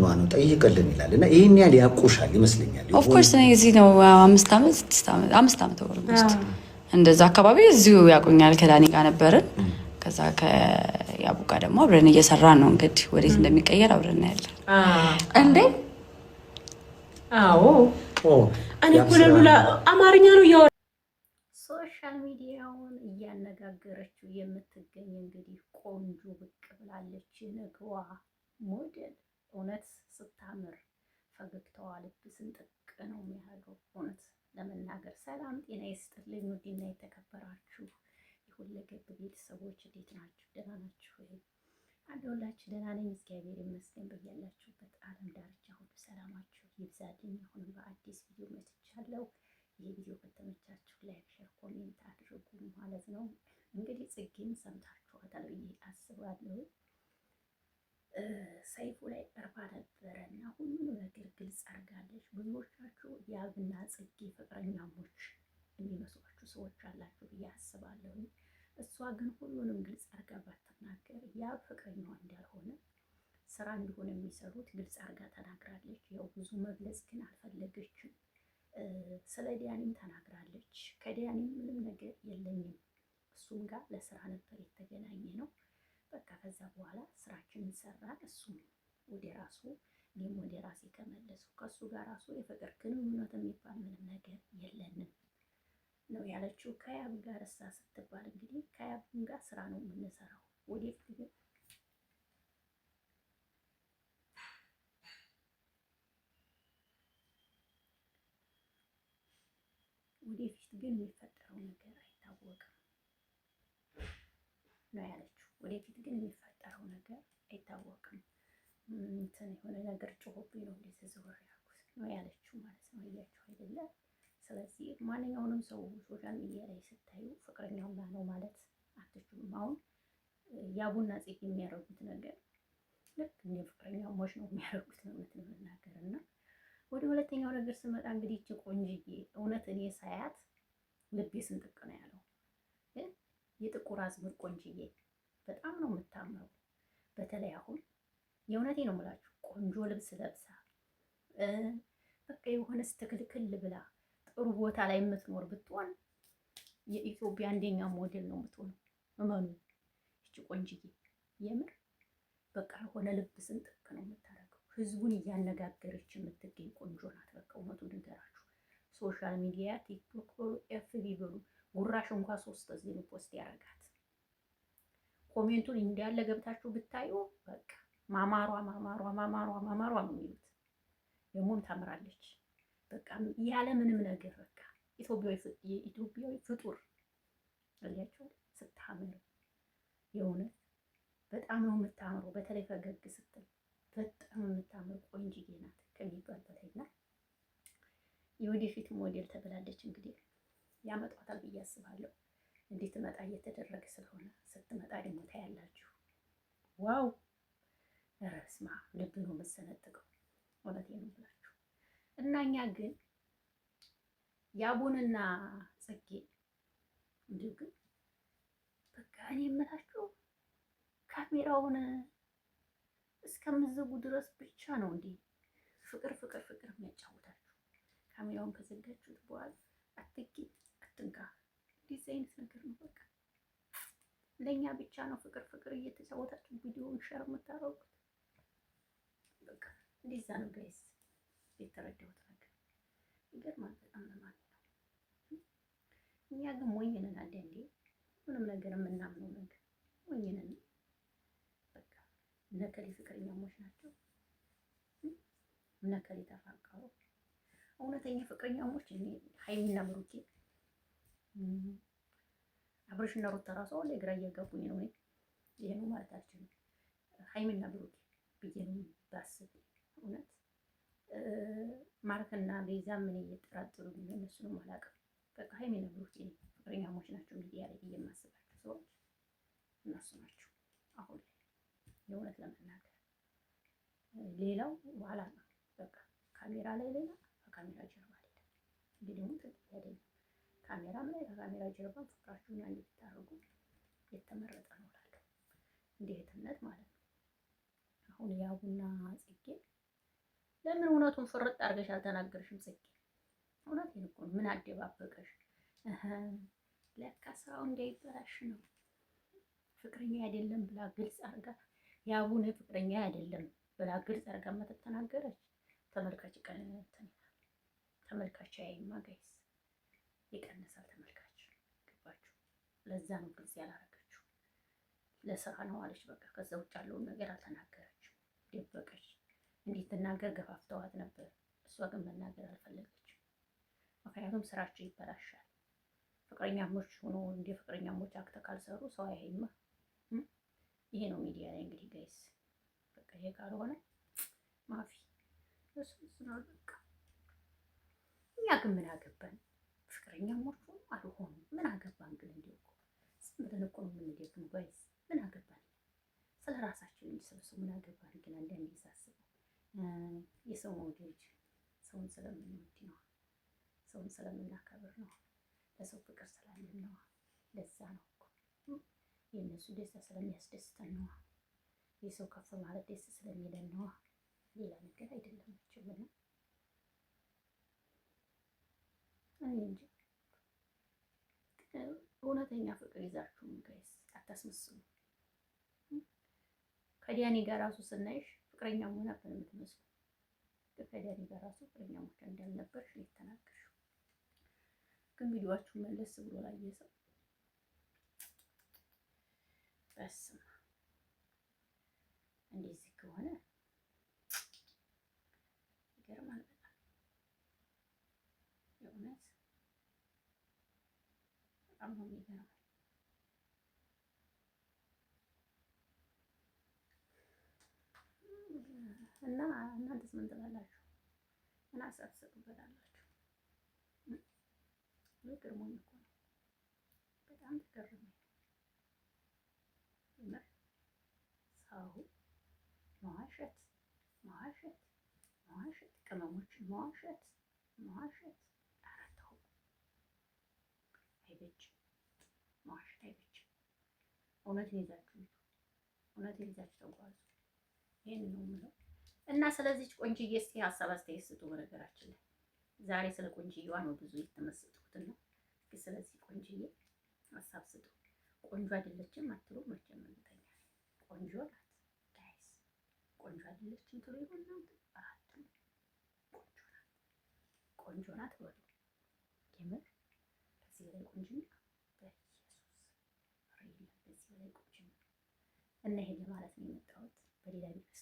መሆኗ ነው ጠይቅልን ይላል። እና ይህን ያህል ያውቁሻል ይመስለኛል። Of course እኔ እዚህ ነው 5 ዓመት 6 ዓመት 5 ዓመት almost እንደዛ አካባቢ እዚሁ ያውቁኛል። ከዳኒ ጋር ነበርን። ከዛ ከያቡ ጋር ደግሞ አብረን እየሰራን ነው። እንግዲህ ወዴት እንደሚቀየር አብረን እናያለን። እንዴ? አዎ፣ እኔ እኮ ለሉላ አማርኛ ነው እያወራ Social media ውን እያነጋገረችው የምትገኝ እንግዲህ ቆንጆ ብቅ ብላለች። የነገዋ ሞዴል እውነት ስታምር ፈገግታዋ ልብ ስንጥቅ ነው የሚያደርገው። እውነት ለመናገር ሰላም ጤና ይስጥልኝ። ውድና የተከበራችሁ የሁለገብ ቤተሰቦች እንዴት ናችሁ? ደህና ናችሁ ወይ? አለሁላችሁ። ደህና ነኝ፣ እግዚአብሔር ይመስገን። በያላችሁበት ዓለም ዳርቻ ሁሉ ሰላማችሁ ይብዛልኝ። አሁንም በአዲስ ቪዲዮ መጥቻለሁ። ይህ ቪዲዮ ከተመቻችሁ like፣ share፣ comment አድርጉ ማለት ነው። እንግዲህ ጽጌን ሰምታችኋታል ብዬ አስባለሁ። ሰይፉ ላይ ቀርባ ነበረ እና ሁሉንም ነገር ግልጽ አድርጋለች። ብዙዎቻችሁ ያብና ጽጌ ፍቅረኛሞች የሚመስሏችሁ ሰዎች አላችሁ ብዬ አስባለሁ። እሷ ግን ሁሉንም ግልጽ አድርጋ ባትናገር ያብ ፍቅረኛዋ እንዳልሆነ ስራ እንደሆነ የሚሰሩት ግልጽ አድርጋ ተናግራለች። ያው ብዙ መግለጽ ግን አልፈለገችም። ስለ ዲያኒም ተናግራለች። ከዲያኒም ምንም ነገር የለኝም፣ እሱም ጋር ለስራ ነበር የተገናኘ ነው። በቃ ከዛ በኋላ ስራችንን ሰራን። እሱም ወደ ራሱ እኔም ወደ ራሴ ተመለሱ። ከእሱ ጋር ራሱ የፍቅር ግንኙነት የሚባል ምንም ነገር የለንም ነው ያለችው። ከያብ ጋር እሳ ስትባል እንግዲህ ከያብ ጋር ስራ ነው የምንሰራው ወደፊት ግን የሚፈጠረው ነገር አይታወቅም ነው ያለችው። ወደፊት ግን የሚፈጠረው ነገር አይታወቅም። እንትን የሆነ ነገር ጮሆብኝ ነው እንደዚህ ዘወር ያልኩት ነው ያለችው ማለት ነው። እያችሁ አይደለ? ስለዚህ ማንኛውንም ሰው social media ላይ ስታዩ ፍቅረኛው ነው ማለት አትችሉም። አሁን ያቡና ጽጌ የሚያደርጉት ነገር ልክ እንደ ፍቅረኛሞች ነው የሚያደርጉት ነው እውነት ለመናገር። እና ወደ ሁለተኛው ነገር ስመጣ እንግዲህ ይቺ ቆንጅዬ እውነት እኔ ሳያት ልቤ ስንጥቅ ነው ያለው። የጥቁር አዝሙድ ቆንጅዬ በጣም ነው የምታምረው። በተለይ አሁን የእውነቴ ነው የምላችሁ ቆንጆ ልብስ ለብሳ በቃ የሆነ ስትክልክል ብላ ጥሩ ቦታ ላይ የምትኖር ብትሆን የኢትዮጵያ አንደኛ ሞዴል ነው የምትሆነው። እመኑ። ይቺ ቆንጅዬ የምር በቃ የሆነ ልብ ስንጥቅ ነው የምታደርገው። ህዝቡን እያነጋገረች የምትገኝ ቆንጆ ናት። በቃ እውነቱን ልንገራችሁ፣ social media ቲክቶክ በሉ FB በሉ ጉራሽ እንኳ 3 ጊዜ ነው post ያደርጋት። Comment ኡን እንዳለ ገብታችሁ ብታዩ በቃ ማማሯ ማማሯ ማማሯ ማማሯ ነው የሚሉት። ደግሞም ታምራለች። በቃ ያለ ምንም ነገር በቃ የኢትዮጵያዊ ፍጡር አያችሁ ስታምር የእውነት በጣም ነው የምታምረው። በተለይ ፈገግ ስትል በጣም የምታምር ቆንጅዬ ናት ከሚባል በላይ እና የወደፊት ሞዴል ተብላለች። እንግዲህ ያመጧታል ብዬ አስባለሁ። እንድትመጣ እየተደረገ ስለሆነ ስትመጣ ደግሞ ታያላችሁ። Wow ረስማ ልብ ነው የምትሰነጥቀው። እውነቴን ነው የምላችሁ። እና እኛ ግን ያቡንና ጽጌ እንዲሁ ግን በቃ እኔ የምላችሁ ካሜራውን እስከምዘጉ ድረስ ብቻ ነው እንዴ ፍቅር ፍቅር ፍቅር የሚያጫውታችሁ። ካሜራውን ከዘጋችሁት በኋላ አትጊ አትንካ፣ እንደዚህ አይነት ነገር ነው። በቃ ለእኛ ብቻ ነው ፍቅር ፍቅር እየተጫወታችሁ ቪዲዮውን share የምታደርጉት። በቃ እንደዛ ነው guys፣ የተረዳሁት ነገር ይገርማል በጣም። ለማንኛውም እኛ ግን ሞኝ ነን አንዳንዴ ምንም ነገር የምናምነው ነገር ሞኝ ነን። በቃ እነከሌ ፍቅረኛሞች ናቸው፣ እነከሌ ተፋቀሩ። እውነተኛ ፍቅረኛሞች እኔ ሀይሚና ብሩኬ፣ አብርሽና ሩታ ራሱ አሁን ላይ ግራ እያጋቡኝ ነው። እኔ ይሄ ነው ማለት አልችልም። ሀይሚና ብሩኬ ብዬ ነው ባስብ እውነት ማርክና ቤዛ ምን እየጠራጠሩ ነው እነሱንም አላውቅም። በቃ ሀይሚና ብሩኬ ፍቅረኛሞች ናቸው ሚዲያ ላይ ብዬ የማስባቸው ሰዎች እነሱ ናቸው አሁን ላይ የእውነት ለመናገር ሌላው በኋላ ነው። በቃ ካሜራ ላይ ሌላ፣ ከካሜራ ጀርባ ሌላ። እንግዲህ ደግሞ ትክክል አይደለም። ካሜራም ላይ ከካሜራ ጀርባ ፍቅራችሁን አንድ ብታደርጉ የተመረጠ ነው እላለሁ። እንደ እህትነት ማለት ነው። አሁን የአቡና ጽጌ ለምን እውነቱን ፍርጥ አድርገሽ አልተናገርሽም? ጽጌ እውነቴን እኮ ነው። ምን አደባበቀሽ? ለካ ስራው እንዳይበላሽ ነው። ፍቅረኛ አይደለም ብላ ግልጽ አድርጋ የአቡነ ፍቅረኛ አይደለም ብላ ግልጽ አድርጋ ተናገረች። ተመልካች ቀን ተመልካች ያይማ guys ይቀንሳል። ተመልካች ገባችሁ? ለዛ ነው ግልጽ ያላረገችው። ለስራ ነው አለች። በቃ ከዛ ውጭ ያለውን ነገር አልተናገረችም፣ ደበቀች። እንድትናገር ገፋፍተዋት ነበር። እሷ ግን መናገር አልፈለገችም። ምክንያቱም ስራቸው ይበላሻል። ፍቅረኛሞች ሆኖ እንደ ፍቅረኛሞች act ካልሰሩ ሰው አያይማ። ይሄ ነው ሚዲያ ላይ እንግዲህ guys። በቃ ይሄ ካልሆነ ማፊ እሱ ነው በቃ። እኛ ግን ምን አገባን? ፍቅረኛሞች ሆኑ አልሆኑ ምን አገባን? ግን እንዲሁ እኮ ዝም ብለን እኮ ነው የምንደግመው guys። ምን አገባን? ስለ ራሳችን እንጂ ስለ ሰው ምን አገባን? ግን አንዳንዴ ሳስበው የሰው መውደድ ሰውን ስለምንወድ ነው፣ ሰውን ስለምናከብር ነው፣ ለሰው ፍቅር ስላለን ነው። ለዛ ነው እኮ የእነሱ ደስታ ስለሚያስደስተን ነዋ። የሰው ከፍ ማለት ደስ ስለሚለን ነዋ። ሌላ ነገር አይደለም መቼም። እና እኔ እንጃ እውነተኛ ፍቅር ይዛችሁ guys አታስመስሉ። ከዲያኒ ጋር ራሱ ስናይሽ ፍቅረኛ መሆን ነበር የምትመስሉ። ከዲያኒ ጋር ራሱ ፍቅረኛ መሆን እንዳልነበርሽ ነው የተናገርሽው። ግን ቪዲዮአችሁ መለስ ብሎ ላየ ሰው በስመ አብ እንደዚህ ከሆነ ይገርማል በጣም የእውነት በጣም ነው የሚገርመው። እና እናንተስ ምን ትላላችሁ? ምን ሀሳብ ትሰጡበታላችሁ? ገርሞኝ እኮ ነው፣ በጣም ተገርሜ የምር ሰው መዋሸት መዋሸት መዋሸት ቅመሞችን መዋሸት መዋሸት፣ ኧረ ተው አይበጅም። መዋሸት አይበጅም። እውነትን ይዛችሁ ሂዱ፣ እውነትን ይዛችሁ ተጓዙ። ይሄን ነው የምለው። እና ስለዚች ቆንጅዬ እስኪ ሀሳብ አስተያየት ስጡ። በነገራችን ላይ ዛሬ ስለ ቆንጅዬዋ ነው ብዙ የተመሰጥኩትና እስኪ ስለዚህ ቆንጅዬ ሀሳብ ስጡ። ቆንጆ አይደለችም አትሉ መቼም እርግጠኛ ነኝ። ቆንጆ ናት guys። ቆንጆ አይደለችም ትሉ ይሆን እናንተ? አትሉ። ቆንጆ ናት፣ ቆንጆ ናት በሉ። የምር ከዚህ በላይ ቆንጅና በኢየሱስ የለም፣ ከዚህ በላይ ቆንጅና። እና ይሄን ለማለት ነው የመጣሁት። በሌላ ቪዲዮ